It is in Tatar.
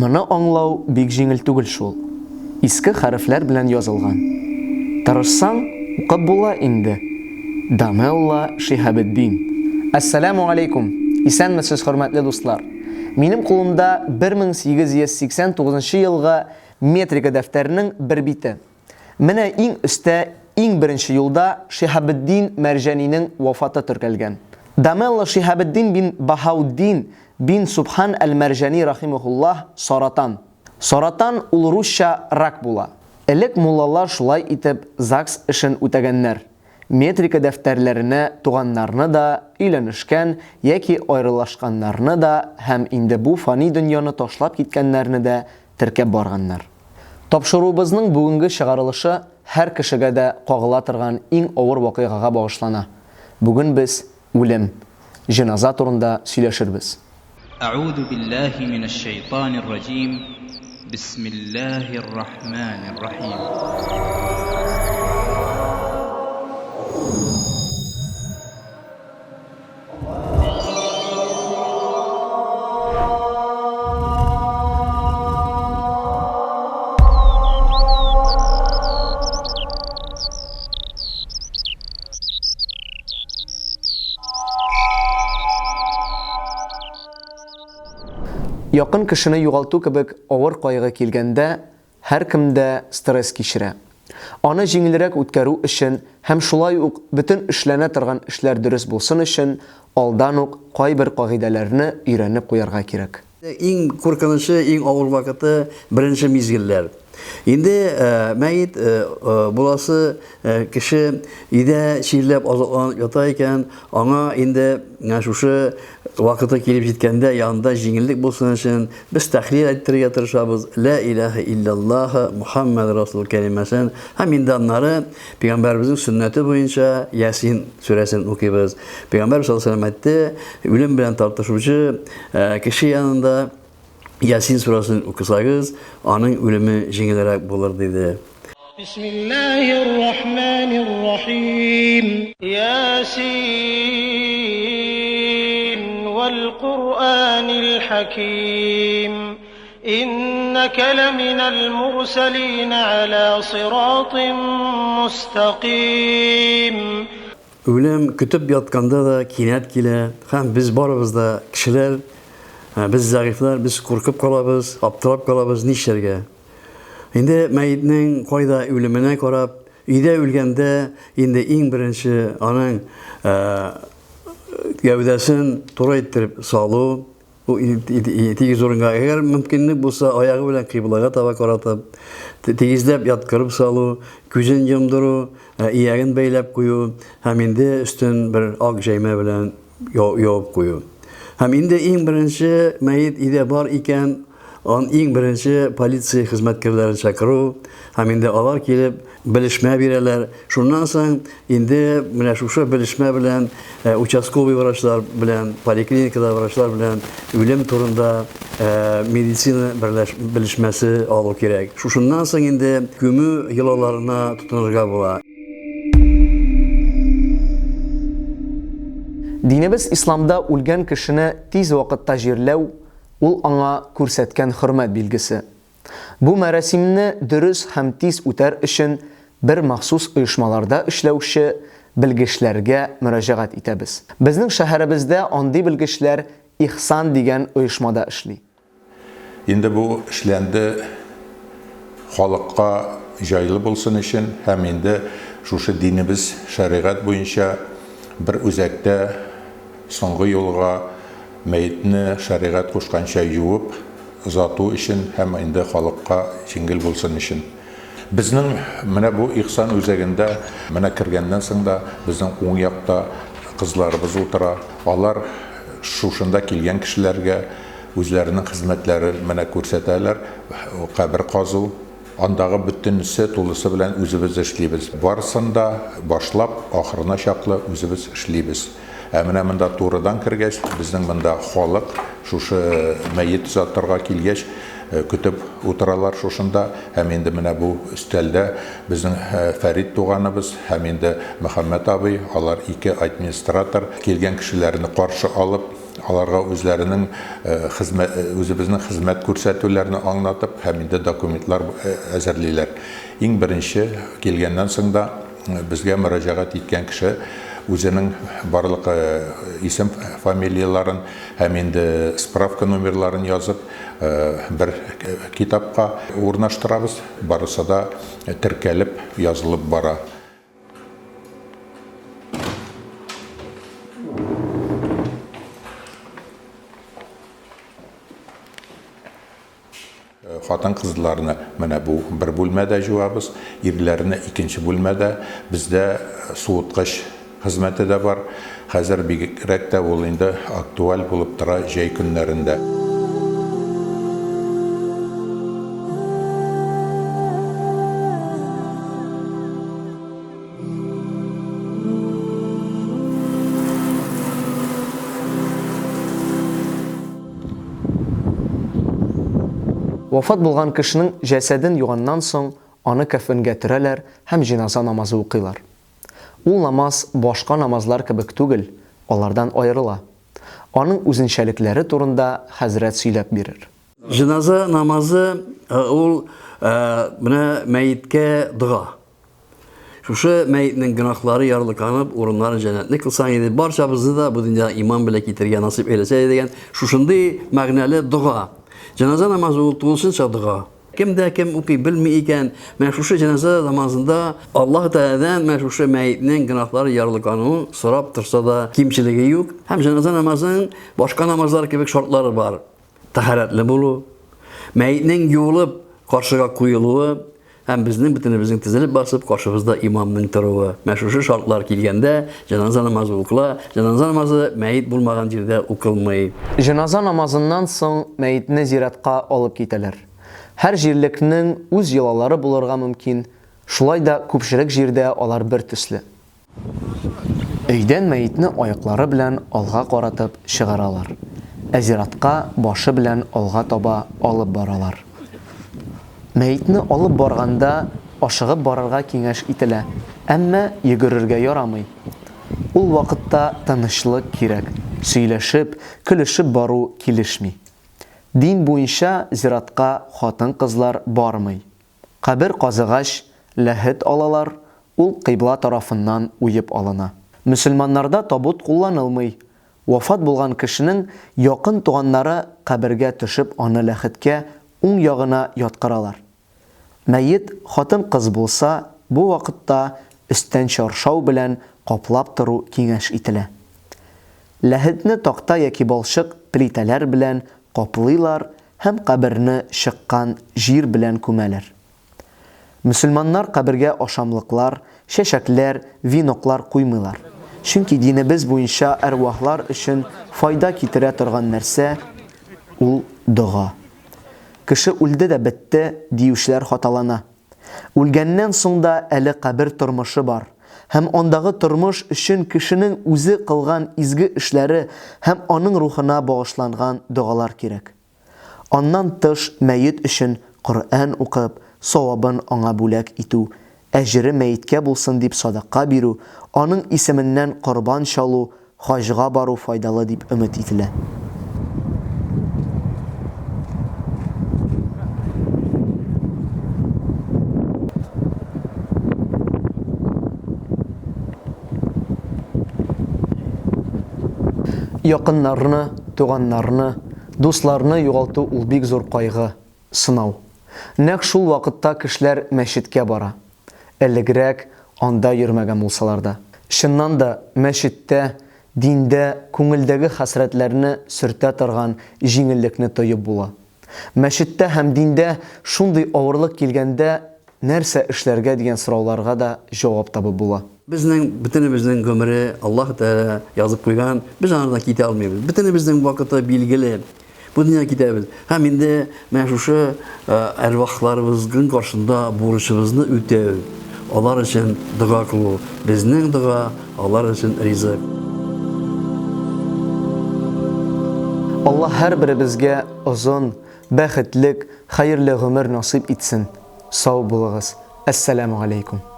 Моны аңлау бик җиңел түгел шул. Иске хәрефләр белән язылган. Тырышсаң, укып була инде. Дамелла Шиһабетдин. Әссәләмү алейкум! Исәнмесез, хөрмәтле дуслар! Минем кулымда 1889 елгы метрика дәфтәренең бер бите. Менә иң өстә, иң беренче юлда Шиһабетдин Мәрҗанинең вафаты теркәлгән. Дамелла Шиһабетдин бин Баһаутдин бин Субхан әл-Мәрҗани рахимаһуллаһ саратан. Саратан ул русча рак була. Элек муллалар шулай итеп ЗАГС эшен үтәгәннәр. Метрика дәфтәрләренә туганнарны да, өйләнешкән яки аерылашканнарны да һәм инде бу фани дөньяны ташлап киткәннәрне дә теркәп барганнар. Тапшыруыбызның бүгенге чыгарылышы һәр кешегә дә кагыла торган иң авыр вакыйгага багышлана. Бүген без үлем, җеназа турында сөйләшербез. Әгъузу биллаһи минәш шәйтанир раҗим, бисмиллаһир рахманир рахим. Якын кешене югалту кебек авыр кайгы килгәндә, һәркем дә стресс кичерә. Аны җиңелрәк үткәрү өчен һәм шулай ук бөтен эшләнә торган эшләр дөрес булсын өчен алдан ук кайбер кагыйдәләрне өйрәнеп куярга кирәк. Иң куркынычы, иң авыр вакыты, беренче мизгелләр. Инде мәет буласы кеше өйдә чирләп азапланып ята икән, аңа инде шушы вакыты килеп җиткәндә янында җиңеллек булсын өчен без тәхлил әйттерергә тырышабыз, Лә илаһә илляллаһ, Мухаммәд Расул кәлимәсен һәм инде аннары пәйгамбәребезнең сөннәте буенча Ясин сүрәсен укыйбыз. Пәйгамбәр саллаллаһу алейһи ва сәлләм әйтте, үлем белән тартышучы кеше янында Ясин сүрәсен укысагыз, аның үлеме җиңелрәк булыр, диде. Бисмиллаһир рахманир рахим. Ясин вәл Куръанил хаким. Иннәкә ләминәл мурсәлин аля сиратин мустәкыйм. Үлем көтеп ятканда да кинәт килә һәм без барыбыз да кешеләр, без зәгыйфьләр, без куркып калабыз, аптырап калабыз, нишләргә? Инде мәетнең кайда үлеменә карап, өйдә үлгәндә инде иң беренче аның гәүдәсен туры иттереп салу, тигез урынга, әгәр мөмкинлек булса, аягы белән кыйблага таба каратып, тигезләп яткырып салу, күзен йомдыру, ияген бәйләп кую һәм инде өстен бер ак җәймә белән ябып кую. Һәм инде иң беренче мәет өйдә бар икән, ан иң беренче полиция хезмәткәрләрен чакыру һәм инде алар килеп белешмә бирәләр. Шуннан соң инде менә шушы белешмә белән участковый врачлар белән, поликлиникада врачлар белән үлем турында медицина белешмәсе алу кирәк. Шушыннан соң инде күмү йолаларына тотынырга була. Динебез исламда үлгән кешене тиз вакытта җирләү, ул аңа күрсәткән хөрмәт билгесе. Бу мәрасимне дөрес һәм тиз үтәр өчен бер махсус оешмаларда эшләүче белгечләргә мөрәҗәгать итәбез. Безнең шәһәребездә андый белгечләр Ихсан дигән оешмада эшли. Инде бу эшләнде халыкка җайлы булсын өчен һәм инде шушы динебез шәригать буенча бер үзәктә соңгы юлга мәетне шәригать кушканча юып озату өчен һәм инде халыкка җиңел булсын өчен. Безнең менә бу Ихсан үзәгендә менә кергәннән соң да безнең уң якта кызларыбыз утыра. Алар шушында килгән кешеләргә Үзләренең хезмәтләрен менә күрсәтәләр, кабер казу. Андагы бөтенесе тулысы белән үзебез эшлибез. Барысын да башлап, ахырына чаклы үзебез эшлибез. Ә менә монда турыдан кергәч, безнең монда халык шушы мәет озатырга килгәч, көтеп утыралар шушында. Һәм инде менә бу өстәлдә безнең Фәрит туганыбыз һәм инде Мөхәммәт абый, алар ике администратор, килгән кешеләрне каршы алып, Аларга үзләренең хезмәт, үзебезнең хезмәт күрсәтүләрне аңлатып һәм инде документлар әзерлиләр. Иң беренче килгәннән соң да безгә мөрәҗәгать иткән кеше үзенең барлык исем фамилияләрен һәм инде справка номерларын язып бер китапка урнаштырабыз. Барысы да теркәлеп, язылып бара. Хатын-кызларны менә бу бер бүлмәдә җуабыз, ирләрне икенче бүлмәдә. Бездә суыткыч хезмәте дә бар. Хәзер бигрәк тә ул инде актуаль булып тора җәй көннәрендә. Вафат булган кешенең җәсәден юганнан соң, аны кәфенгә төрәләр һәм җеназа намазы укыйлар. Ул намаз башка намазлар кебек түгел, алардан аерыла. Аның үзенчәлекләре турында хәзрәт сөйләп бирер. Җеназа намазы ул менә мәеткә дога. Шушы мәетнең гөнаһлары ярлыканып, урыннарын җәннәтле кылсаң иде, барчабызны да бу дөньяга иман белән китергә насыйп әйләсә иде дигән шушындый мәгънәле дога. Җеназа намазы ул тулысынча дога. Кем дә кем укый белми икән, менә шушы җеназа намазында Аллаһ Тәгаләдән менә шушы мәетнең гөнаһлары ярлыкануын сорап торса да кимчелеге юк. Һәм җеназа намазының башка намазлар кебек шартлары бар. Тәһарәтле булу, мәетнең юылып каршыга куелуы һәм безнең бөтенебезнең тезелеп басып каршыбызда имамның торуы. Менә шушы шартлар килгәндә җеназа намазы укыла. Җеназа намазы мәет булмаган җирдә укылмый. Җеназа намазыннан соң мәетне зиратка алып китәләр. Һәр җирлекнең үз йолалары булырга мөмкин, шулай да күпчелек җирдә алар бер төсле. Өйдән мәетне аяклары белән алга каратып чыгаралар, ә зиратка башы белән алга таба алып баралар. Мәетне алып барганда ашыгып барырга киңәш ителә, әмма йөгерергә ярамый. Ул вакытта тынычлык кирәк, сөйләшеп, көлешеп бару килешми. Дин буенча зиратка хатын-кызлар бармый. Кабер казыгач, ләхет алалар, ул кыйбла тарафыннан уеп алына. Мөселманнарда табут кулланылмый. Вафат булган кешенең якын туганнары кабергә төшеп аны ләхеткә уң ягына яткыралар. Мәет хатын-кыз булса, бу вакытта өстән чаршау белән каплап тору киңәш ителә. Ләхетне такта яки балчык плитәләр белән каплыйлар һәм каберне чыккан җир белән күмәләр. Мөселманнар кабергә ашамлыклар, чәчәкләр, веноклар куймыйлар. Чөнки динебез буенча әрвахлар өчен файда китерә торган нәрсә, ул дога. Кеше үлде дә бетте, диючеләр хаталана. Үлгәннән соң да әле кабер тормышы бар һәм андагы тормыш өчен кешенең үзе кылган изге эшләре һәм аның рухына багышланган догалар кирәк. Аннан тыш мәет өчен Коръән укып, савабын аңа бүләк итү, әҗере мәеткә булсын дип садака бирү, аның исеменнән корбан чалу, хаҗга бару файдалы дип өмет ителә. Якыннарны, туганнарны, дусларны югалту ул бик зур кайгы, сынау. Нәкъ шул вакытта кешеләр мәчеткә бара. Элегрәк анда йөрмәгән булсалар да. Чыннан да, мәчеттә, диндә күңелдәге хәсрәтләрне сөртә торган җиңеллекне тоеп була. Мәчеттә һәм диндә шундый авырлык килгәндә нәрсә эшләргә дигән сорауларга да җавап табып була. Безнең бөтенебезнең гомере Аллаһ Тәгалә язып куйган, без аңардан китә алмыйбыз. Бөтенебезнең вакыты билгеле. Бу дөньяга китәбез. Һәм инде менә шушы әрвахларыбызның каршында бурычыбызны үтәү, алар өчен дога кылу, безнең дога алар өчен ризык. Аллаһ һәрберебезгә озын, бәхетлек, хәерле гомер насыйп итсен. Сау булыгыз. Әссәламү галәйкүм.